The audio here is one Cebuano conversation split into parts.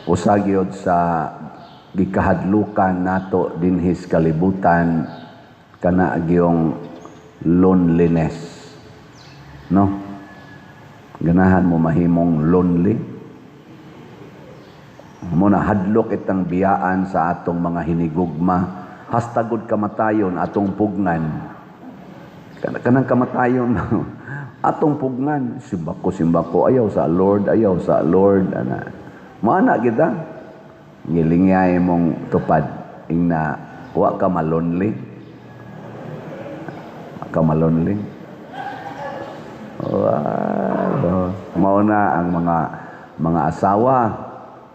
Usa gyud sa gikahadlukan nato dinhi sa kalibutan kana gyung loneliness. No? Ganahan mo mahimong lonely? Mao na hadlok itang biyaan sa atong mga hinigugma, hasta gud kamatayon atong pugnan. Kanang kamatayon atong pugnan, simbako, simbako, ayaw sa Lord, ayaw sa Lord, ana. Maana kita. Ngilingay mong tupad ingna wa ka malonely. Wa ka malonely. Wow. Mao na ang mga asawa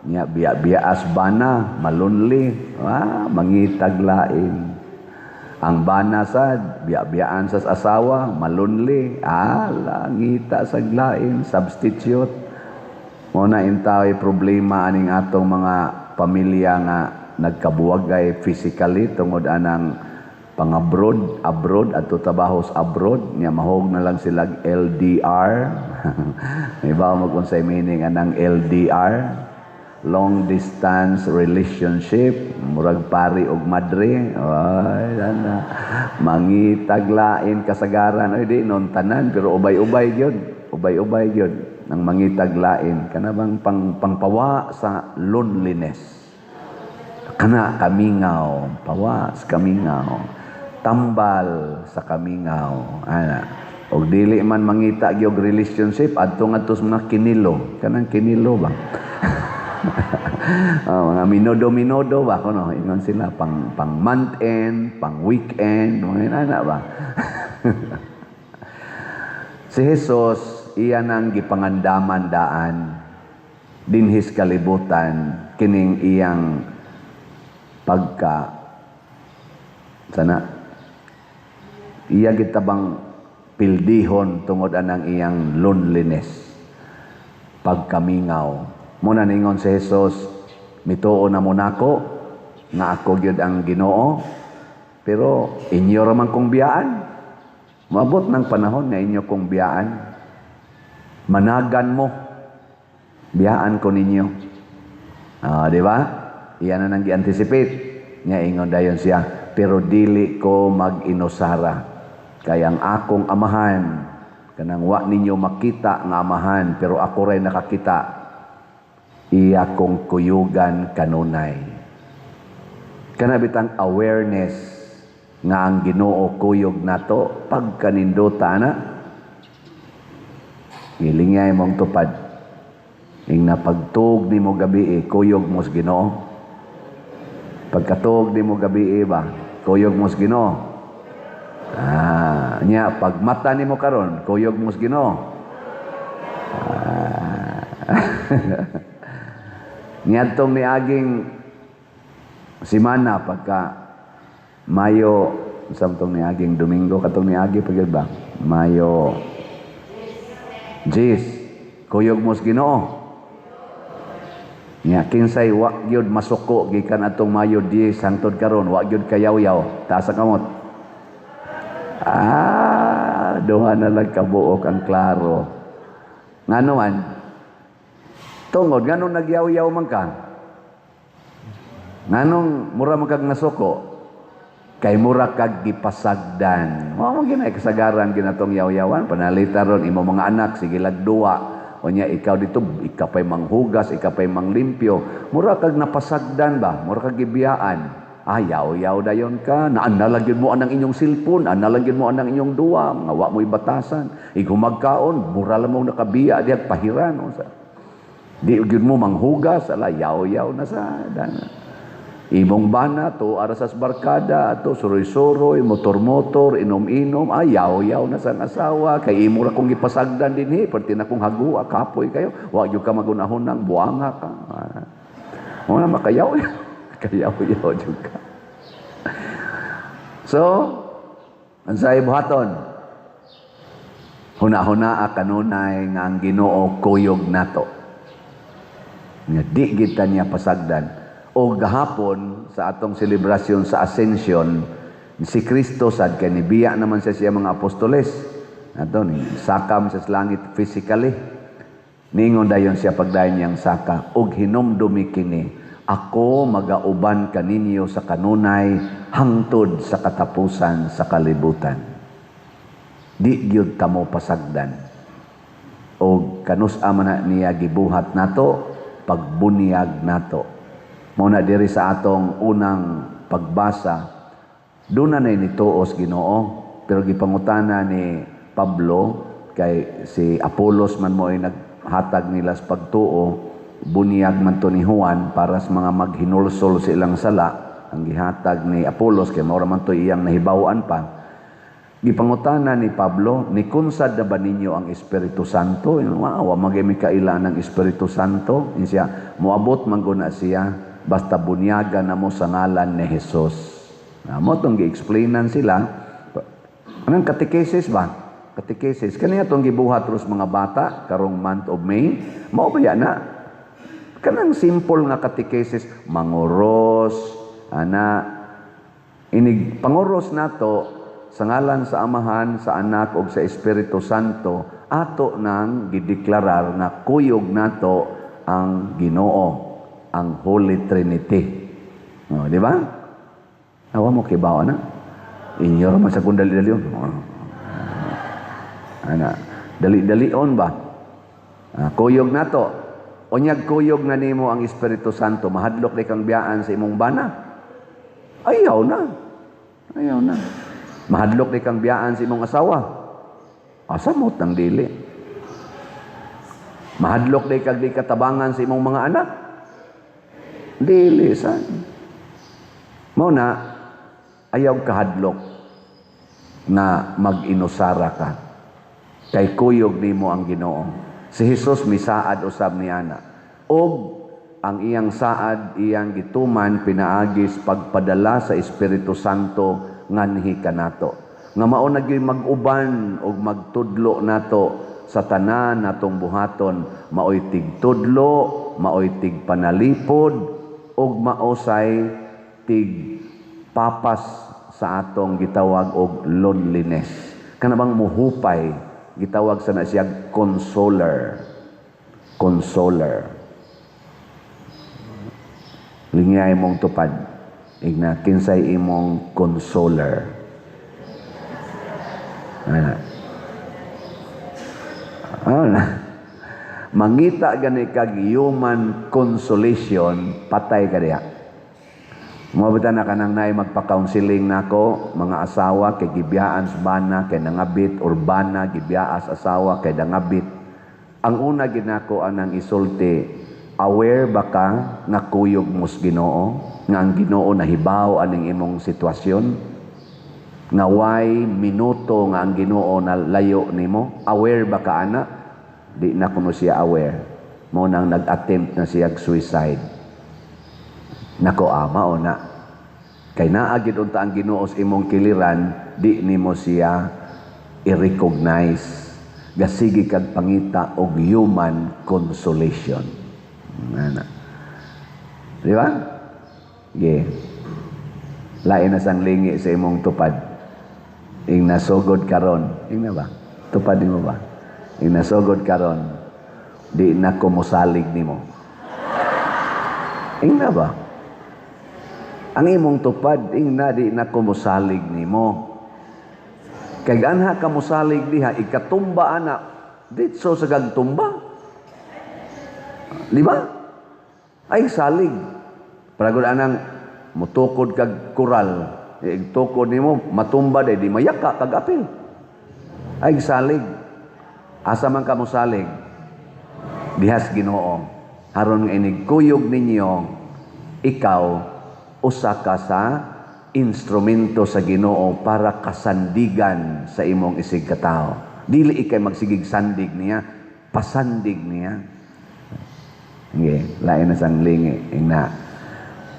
nya biya-biyaas bana, malonely, ah, mangitag lain. Ang bana sad biya-biyaan sa asawa, malonely, ah, ngita sa lain, substitute. Mao na intaway problema aning atong mga pamilya nga nagkabuwagay physically tungod anang pang-abroad, abroad adto trabaho sa abroad nya mahog na lang sila LDR. Iba mo kung sa meaning anang LDR, long distance relationship, murag pari og madre. Ay, ana mangitaglain kasagaran. Ay, di non tanan, pero ubay-ubay gyud, ubay-ubay gyud nang mangitaglain kana bang pang pangpawa sa loneliness, kana kamingaw, pawa sa kamingaw, tambal sa kamingaw ana. Og dili man mangita gyud relationship, adto ngadto sa mga kinilo, kanang kinilo ba. Oh, mga minodo-minodo ba kuno ingon sila pang pang month end, pang weekend, mga inana ba. Si Jesus iya nang gipangandaman daan dinhis kalibutan kining iyang pagka sana iya kita bang pildihon tungod anang iyang loneliness, pagkamingaw. Mao na ningon si Jesus, "Mituo na mo nako nga ako gyud ang Ginoo, pero inyo ra man kong biyaan. Maabot ng panahon nga inyo kong biyaan, managan mo, biyaan ko ninyo." Ah, di ba? Iyan na nang gi-anticipate. Nya ingon dayon siya, "Pero dili ko mag-inusara. Kay ang akong amahan, kanang wa ninyo makita nga amahan, pero ako ray nakakita, iya kong kuyugan kanunay." Kana bitang awareness nga ang Ginoo kuyog nato, pagkanindota na. Gilingay mong tupad. Ing napagtuog nimo gabi, kuyog mo sa Ginoo. Pagkatuog nimo gabi ba, kuyog mo sa Ginoo. Ah, nya pag mata nimo karon, kuyog mo sa Ginoo. Ah. Niadtong niaging simana pagka Mayo samtong niaging Domingo, katong niagi pa gyud ba? Mayo 10. Kuyog mo sa Ginoo. Nya kinsay wa gyud masuko gikan atong Mayo 10 hangtod karon, wa gyud kayaw-yaw? Taas ang kamot. Ah, duha na lang kabuok ang klaro. Ngano man? Tungod nganong nagyaw-yaw man ka? Nganong mura man kag nasuko? Kay mura kag gipasagdan. Mao man ginay kasagaran ginatong yaw-yawan panalita ron imo mga anak sige lagduwa. Unya ikaw dito, ikaw pa'y manghugas, ikaw pa'y manglimpyo. Mura kag napasagdan ba? Mura kag gibiyaan. Ah, yaw-yaw dayon ka. Naana lang gyud mo anang inyong cellphone, ana lang gyud mo anang inyong duwa, mga wa mo'y batasan. Ikaw magkaon, mura lang mo nakabiya diya pahiran unsa. Di gyud mo manghugas, ala, yaw-yaw na sa dana. Imong bana to ara sa barkada ato suroy-suroy, motor-motor, inom-inom, ay, yaw-yaw na sa asawa kay imo ra kong gipasagdan dinhi, perti na kong hagua, kapoy kayo, wa gyud ka magunahon ng buanga ka. Ah. Mo na makayaw kayaw-yaw jud ka. So, unsay buhaton? Huna-hunaa kanunay nga ang Ginoo kuyog nato. Nga di kita niya pasagdan. O gahapon sa atong selebrasyon sa Ascension, si Kristo sad kay nibiya naman siya siya mga apostoles. Ato ni sakam sa langit physically. Ningon dayon siya pagdayon niyang saka, "Og hinumdumi kini, ako magauban kaninyo sa kanunay hangtod sa katapusan sa kalibutan." Di gyud kamo pasagdan. Og kanus-a man na niya gibuhat nato, pagbunyag nato. Mao na diri sa atong unang pagbasa, doon na nituos Ginoo, pero gipangutana ni Pablo kay si Apolos man mo ay naghatag nila sa pagtuo, bunyag man to ni Juan para sa mga maghinulsol sa ilang sala, ang gihatag ni Apolos kay mao ra man to iyang nahibaw-an pa. Gipangutana ni Pablo, "Nikunsad na ba ninyo ang Espiritu Santo?" "Wow, wa man mi kaila ng Espiritu Santo." Ingon siya, "Moabot man guna siya, basta bunyagan na mo sa ngalan ni Jesus." Na mo tong gi-explainan sila. Anong catechesis ba? Catechesis. Kaniya tong gibuhat ros mga bata karong month of May. Mao ba na? Kanang simple nga catechesis, manguros, ana, inig panguros nato sa ngalan sa Amahan, sa Anak ug sa Espiritu Santo, ato nang gideklarar nga kuyog nato ang Ginoo, ang Holy Trinity. Oh, di ba? Awa mo kibaw na. Inyo ra man sa kung dali-dalion. Oh. Ana, dali-dalion ba? Ah, kuyog nato. Unyag kuyog na nimo ang Espiritu Santo, mahadlok di kang biyaan sa imong bana. Ayaw na. Ayaw na. Mahadlok di kang biyaan sa imong asawa. Asa mo tang dili. Mahadlok di kag di katabangan sa imong mga anak. Dili sa. Mao na ayaw kahadlok na mag-inusara ka. Kay kuyog nimo ang Ginoo. Si Jesus misaad usab ni ana. Og ang iyang saad iyang gituman pinaagis pagpadala sa Espiritu Santo nganhi kanato. Nga mao na gyud mag-uban og magtudlo nato sa tanan natong buhaton, maoy tigtudlo, maoy tigpanalipod ug maosay tig papas sa atong gitawag og loneliness. Kana bang muhupay, gitawag sa na siya consoler. Consoler. Lingay mong tupad. Igna kinsay imong consoler. Ana. Ano na? Mangita gani kag human consolation, patay ka diha. Mabita na kanang naay magpa-counseling nako, mga asawa kay gibiyaan sa bana kay nangabit or bana gibiyaas asawa kay nangabit. Ang una ginako anang isulti, aware ba ka nga kuyog mo sa Ginoo? Nga ang Ginoo nahibaw aning imong sitwasyon? Nga way minuto nga ang Ginoo na layo nimo? Aware ba ka ana? Di na kuno siya aware. Mao nang nag-attempt na siya suicide. Nako, ama o na. Kay naa gid unta ang Ginoo sa imong kiliran, di nimo siya i-recognize. Gasigi kag pangita og human consolation. Ana. Di ba? Ge. Lain na sang lingi sa imong tupad. Ing nasugod karon. Ing na ba? Tupad nimo ba? Ing nasugod karon, di na ko mosalig nimo. Ing na ba? Ang imong tupad, ing na di na ko mosalig nimo. Kay anha ka mosalig diha, ikatumba ana, ditso sa gagtumba. Di ba? Ay salig. Paragod anang mutukod kag koral, igtukod nimo matumba day di mayaka kag apil. Ay salig. Asa man ka mosalig? Dihas Ginoo. Haron nga inig kuyog ninyo, ikaw usa ka sa instrumento sa Ginoo para kasandigan sa imong isig katawo. Dili ikay magsigig sandig niya, pasandig niya. Sige, lain na sang lingi. Ing na,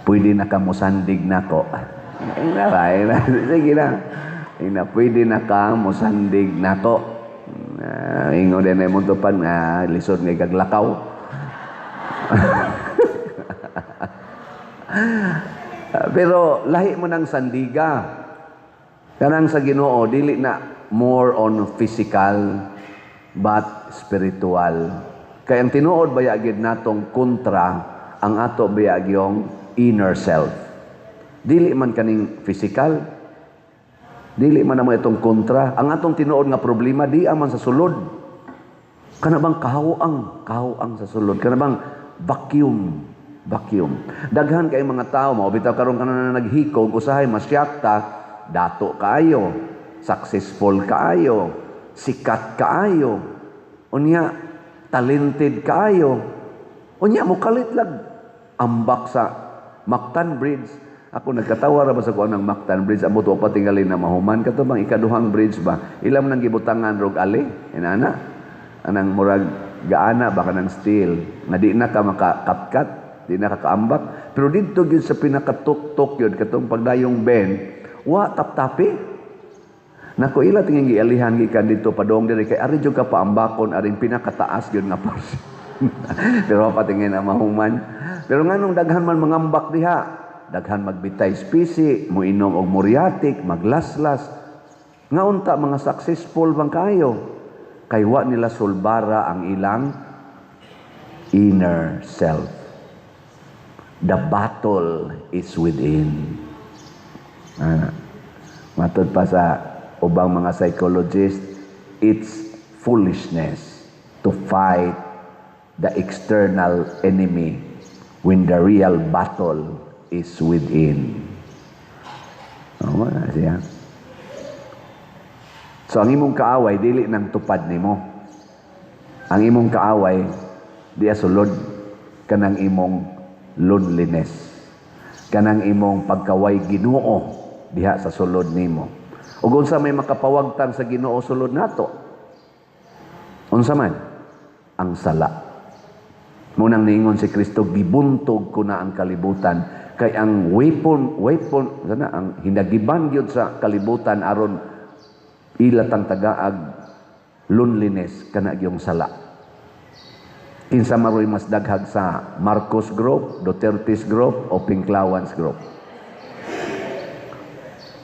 pwede na ka mosandig nako. Ing na ba? Ing na, sige na. Ing na, pwede na ka mosandig nako. Ingon din na imong tupad nga lisod nga ikaglakaw. Pero lahi mo ng sandiga. Kanang sa Ginoo dili na more on physical but spiritual. Kay ang tinuod baya gyud natong kontra ang ato baya gyong inner self. Dili man kaning physical, dili man namo itong kontra. Ang atong tinuod nga problema di man sa sulod. Kana bang kahaw-ang, kahaw-ang sa sulod. Kana bang vacuum, vacuum. Daghan kay mga tao mao bitaw karon kana na naghikog, usahay masyakta, dato kaayo, successful kaayo, sikat kaayo. Unya talented kaayo. Unya mokalit lag ambak sa Mactan Bridge. Ako nagkatawa ra ba sa kuan ng Mactan Bridge, amot wa pa tingali na mahuman kato bang ikaduhang bridge ba. Ilam nang gibutangan rog ali, inana. Anang murag gaana ba kanang steel nga di na ka makakatkat, di na ka kaambak. Pero didto gyud sa pinakatuktok yun katong pagdayong bend, wa taptapi. Nako, ila tingin gialihan gikan didto padong diri kay ari jud ka paambakon aring pinakataas gyud nga portion. Pero pa tingin na mahuman. Pero nganong daghan man mangambak diha, daghan magbitay spisi, moinom og muriatic, maglaslas. Nga unta mga successful bang kayo? Kay wa nila sulbara ang ilang inner self. The battle is within. Ah, matod pa sa ubang mga psychologist, it's foolishness to fight the external enemy when the real battle is within. Oh, na siya. So ang imong kaaway dili nang tupad nimo. Ang imong kaaway diya sulod, kanang imong loneliness. Kanang imong pagkaway Ginoo diha sa sulod nimo. Ug unsa may makapawagtang sa Ginoo sulod nato? Unsa man? Ang sala. Munang niingon si Kristo, "Gibuntog ko na ang kalibutan," kay ang weapon weapon sana, ang hinagiban gyud sa kalibutan aron ila tang tagaag loneliness, kana gyung sala. Kinsa maroy mas daghag sa Marcos Group, Duterte's Group o Pinklawans Group?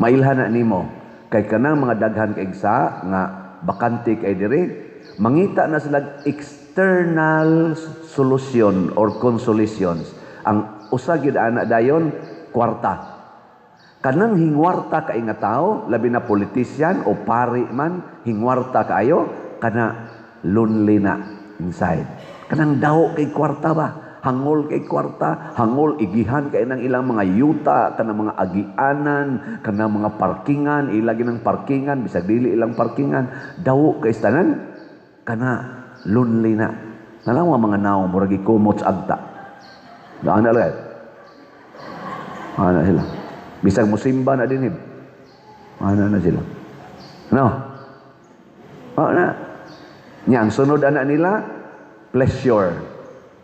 Mailhan na nimo kay kanang mga daghan kay sa nga bakante kay diri, mangita na sila external solution or consolations. Ang usa gyud ana dayon, kwarta. Kanang hingwarta kay nga tao, labi na politician o pari man, hingwarta kaayo, kana lonely na inside. Kanang daw kay kwarta ba, hangol kay kwarta, hangol igihan kay nang ilang mga yuta, kanang mga agianan, kanang mga parkingan, ilagi ng parkingan bisag dili ilang parkingan, daw kay tanan, kana lonely na. Nalang mga naong murag gikumot sa agta. Daan na lang. Ana sila. Bisag musimba na dinhib. Ana na sila. No? Ana. Nya ang sunod ana nila, pleasure.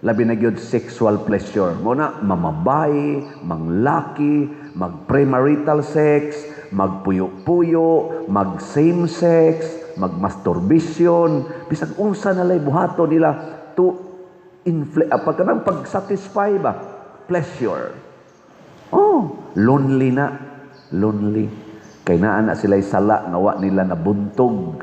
Labi na gyud sexual pleasure. Mo na mamabay, manglaki, mag-premarital sex, magpuyo-puyo, mag same sex, mag-masturbation, bisag unsa na lay buhaton nila to infl pag kanang pag-satisfy ba, pleasure. Oh, lonely na, lonely. Kay naa na sila'y sala nga wa nila nabuntog.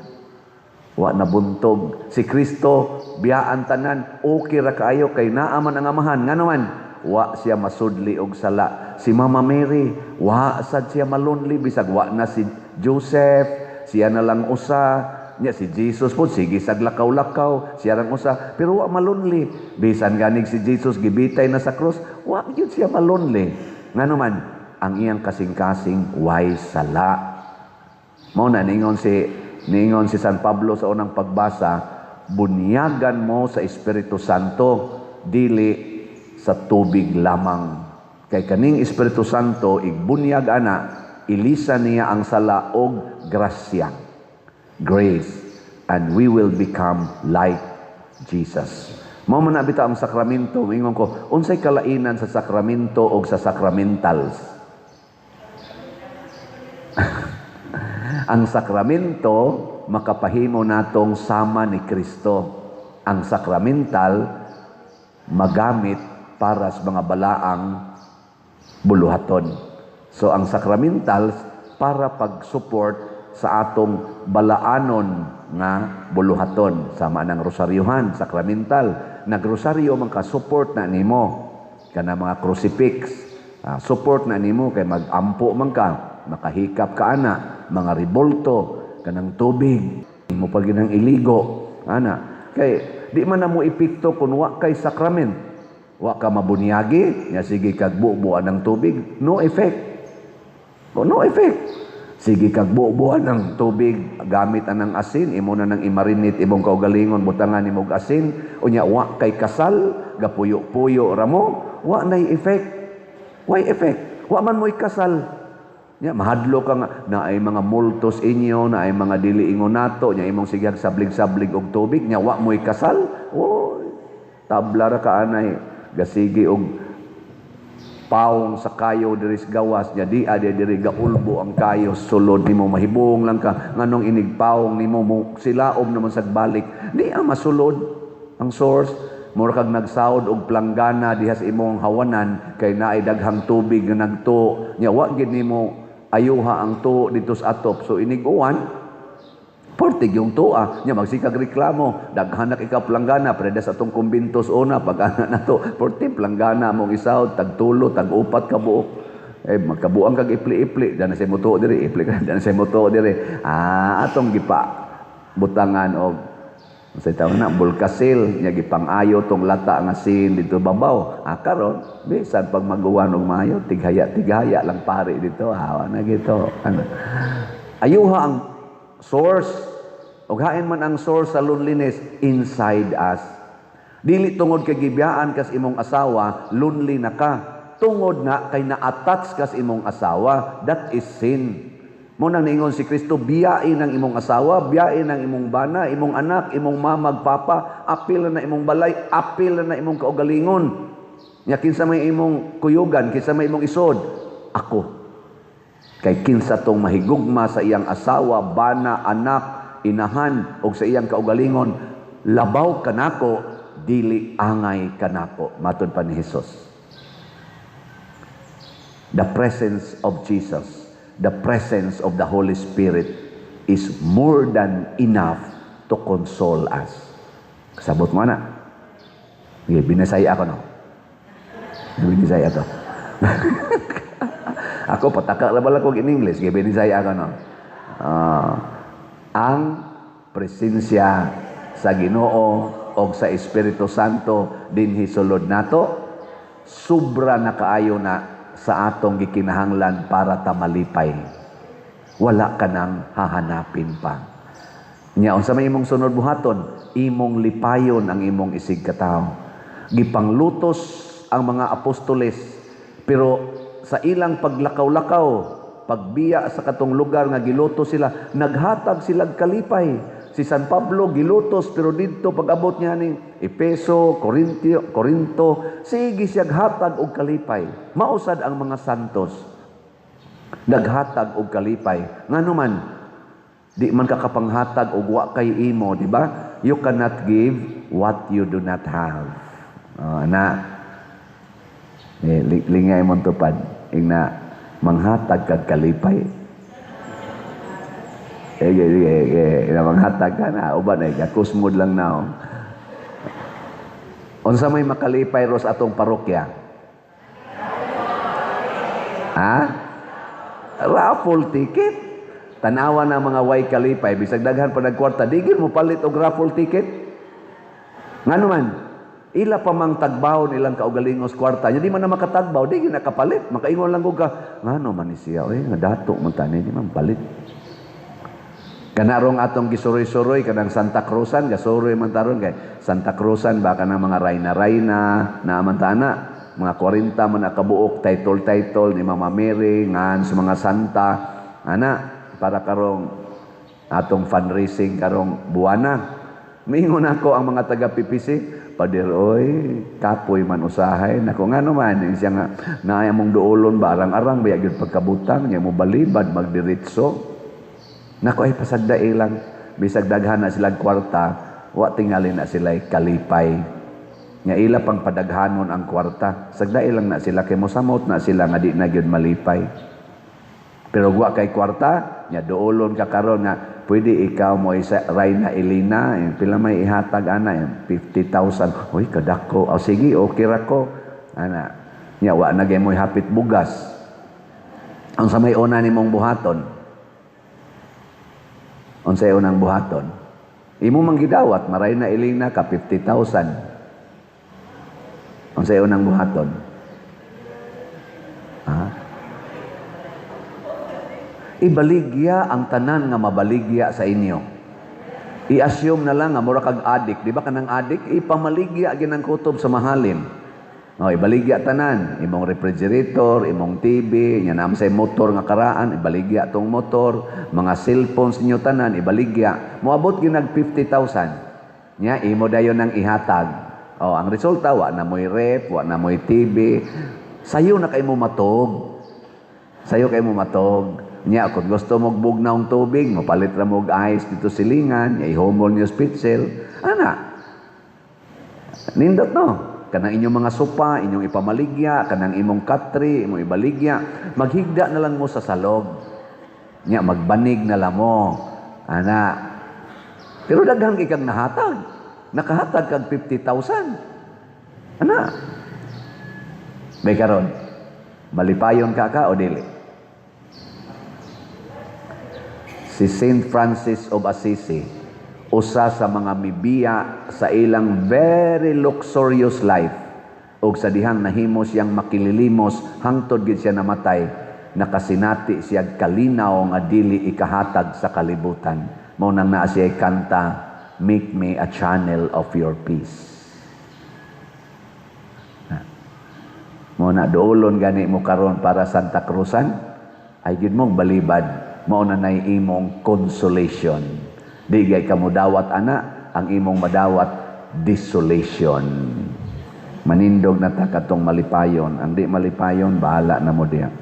Wa nabuntog. Si Kristo, biyaan tanan, okay ra kaayo kay naa man ang Amahan. Ngano man, wa siya masudli og sala. Si Mama Mary, wa sad siya malonely bisag wa na si Joseph, siya na lang usa. Nya si Jesus po, sige sag lakaw-lakaw, siya rang usa, pero wa malonely. Bisan ganig si Jesus gibitay na sa krus, wa gyud siya malonely. Ngano man, ang iyang kasing-kasing way sala. Mao na ningon si San Pablo sa unang pagbasa, "Bunyagan mo sa Espiritu Santo, dili sa tubig lamang." Kay kaning Espiritu Santo igbunyag ana, ilisa niya ang sala og grasya. Grace, and we will become like Jesus. Mao man na bitaw ang sakramento, mingon ko, unsay kalainan sa sakramento og sa sacramentals? Ang sakramento makapahimo natong sama ni Kristo. Ang sakramental magamit para sa mga balaang buluhaton. So ang sacramentals para pag-support sa atong balaanon nga buluhaton sama ng rosaryuhan, sakramental. Nagrosaryo man ka, support na nimo kana mga crucifix. Support na nimo kay mag-ampo man ka, makahikap ka ana, mga ribolto, kanang tubig, imo pa ginang iligo ana. Kay di man na mo epekto kung wa kay sakrament. Wa ka mabunyagi, nya sige kag bubuan ng tubig, no effect. Oh, no effect. Sige kag bubuan ng tubig gamit anang asin, imo na nang imarinate imong kaugalingon, butangan nimo og asin, unya wa kay kasal, gapuyo-puyo ra mo, wa nay effect. Way effect. Wa man mo'y kasal. Nya mahadlo ka nga naay mga multos inyo, naay mga dili ingon nato, nya imong sige sablig-sablig og tubig, nya wa mo'y kasal. Oy, tabla ra ka anay, gasigi og pawong sa kayo diri sa gawas, nya di adi diri gaulbo ang kayo sulod nimo, mahibong lang ka nganong inig pawong nimo mo silaom naman sa balik, di ang masulod ang source. Mura kag nagsaod og planggana diha sa imong hawanan kay naay daghang tubig nga nagtuo, nya wa gid nimo ayuha ang tuo dito sa atop, so inig uwan portig yung tuwa nya magsikag reklamo, daghan na ikaw planggana preda sa atong kumbintos una pag ana na to, porti planggana mong isahod, tag tulo, tag upat ka buok, eh magkabuang kag ipli-ipli dan sa mo diri, ipli ka dan sa mo diri, atong gipa butangan og sa tawag na bulkasil, nya gipang-ayo tong lata nga sin dito babaw, karon bisan pag maguwan og maayo, tighaya tighaya lang pare dito, hawa na gito ano. Ayuha ang source. Og hain man ang source sa loneliness? Inside us. Dili tungod kay gibiyaan kas imong asawa, lonely na ka. Tungod na kay na-attach kas imong asawa, that is sin. Mo nang niingon si Kristo, biyain ang imong asawa, biyain ang imong bana, imong anak, imong mama, papa, apil na imong balay, apil na imong kaugalingon. Nya kinsa may imong kuyugan, kinsa may imong isod? Ako. Kay kinsa tong mahigugma sa iyang asawa, bana, anak, inahan o sa iyang kaugalingon, labaw kanako, dili angay kanako. Matod pa ni Jesus. The presence of Jesus, the presence of the Holy Spirit is more than enough to console us. Kasabot mo na. Sige, binasaya ako, no? Binisaya to. Ako, pataka ra bala kog in English, kay binisaya ako, no? Ang presensya sa Ginoo o sa Espiritu Santo dinhi sulod nato, sobra na kaayo na sa atong gikinahanglan para ta malipay. Wala ka nang hahanapin pa. Nya unsa may imong sunod buhaton? Imong lipayon ang imong isig katawo. Gipanglutos ang mga apostoles, pero sa ilang paglakaw-lakaw, pagbiya sa katong lugar nga gilutos sila, naghatag sila kalipay. Si San Pablo gilutos, pero didto pag-abot niya ning Epeso, Corintio, Corinto, sige siya hatag og kalipay. Mausad ang mga santos naghatag og kalipay. Ngano man di man ka kapanghatag og wa kay imo, di ba? You cannot give what you do not have. Oh, na. Eh, lingay mo tupad. Ingna, manghatag kag kalipay. Eh, eh, eh, eh, manghatag ka na. Uban eh, gakusmod lang na. Oh. Unsa may makalipay ros atong parokya? Ha? Raffle ticket. Tanawa na mga way kalipay, bisag daghan pa nagkwarta, di gyud mo palit og raffle ticket. Ngano man? Ila pa mang tagbawon ilang kaugalingos kwarta. Nya di man na makatagbaw, di gyud nakapalit. Makaingon lang ko ka, ngano man ni siya, oy, nga dato man tani, di man palit. Kanarong atong gisuroy-suroy kanang Santa Cruzan, gasuroy man taron kay Santa Cruzan ba, kanang mga rayna-rayna na man tana, mga 40 man nakabuok, title-title ni Mama Mary ngan sa mga santa ana, para karong atong fundraising karong buwana. Mingon ako ang mga taga PPC, "Pader oy, kapoy man usahay." Nako, ngano man? Siya nga naay mong duolon ba, arang-arang ba gyud pagkabutang nya mo balibad magdiretso. Nako ay pasagdae lang, bisag daghan na sila kwarta, wa tingali na sila kalipay. Nga ila pang padaghanon ang kwarta, sagdae lang na sila kay mosamot na sila nga di na gyud malipay. Pero wa kay kwarta, nya duolon ka karon nga Pwede ikaw mo isa Rayna Elena, eh, pila may ihatag ana, eh, 50,000. Uy, kadako. O sige, okay ra ko. Ana. Nya wa na gyud mo'y hapit bugas. Unsa may una nimong buhaton? Unsay unang buhaton? Imo man gidawat, maray na Elena ka 50,000. Unsay unang buhaton? Ha? Ibaligya ang tanan nga mabaligya sa inyo. I-assume na lang nga mura kag adik, di ba kanang adik ipamaligya ginang kutob sa mahalin. Oh, ibaligya tanan, imong refrigerator, imong TV, nya naa say motor nga karaan, ibaligya tong motor, mga cellphones ninyo tanan ibaligya. Moabot ginag 50,000. Nya imo dayon ang ihatag. Oh, ang resulta, wa na mo'y ref, wa na mo'y TV. Sayo na kay mo matog. Sayo kay mo matog. Nya kung gusto mo bugnawng tubig, mopalit ra mo og ice dito silingan, nya ihumol niyo spitzel. Ana. Nindot, no? Kanang inyong mga sopa, inyong ipamaligya, kanang imong katre, imong ibaligya, maghigda na lang mo sa salog. Nya magbanig na lang mo. Ana. Pero daghan kay kang nahatag. Nakahatag kag 50,000. Ana. May karon. Malipayon ka ka o dili? Si Saint Francis of Assisi, usa sa mga mibiya sa ilang very luxurious life, ug sa dihang nahimo siyang makililimos hangtod gid siya namatay, nakasinati siya kalinaw nga dili ikahatag sa kalibutan. Mao nang naa siya kanta, "Make me a channel of your peace." Na. Mao na duolon gani mo karon para Santa Cruzan, ay gid mong balibad, mao na nay imong consolation. Di gay ka modawat ana, ang imong madawat, desolation. Manindog na ta katong malipayon. Ang di malipayon, bahala na mo diya.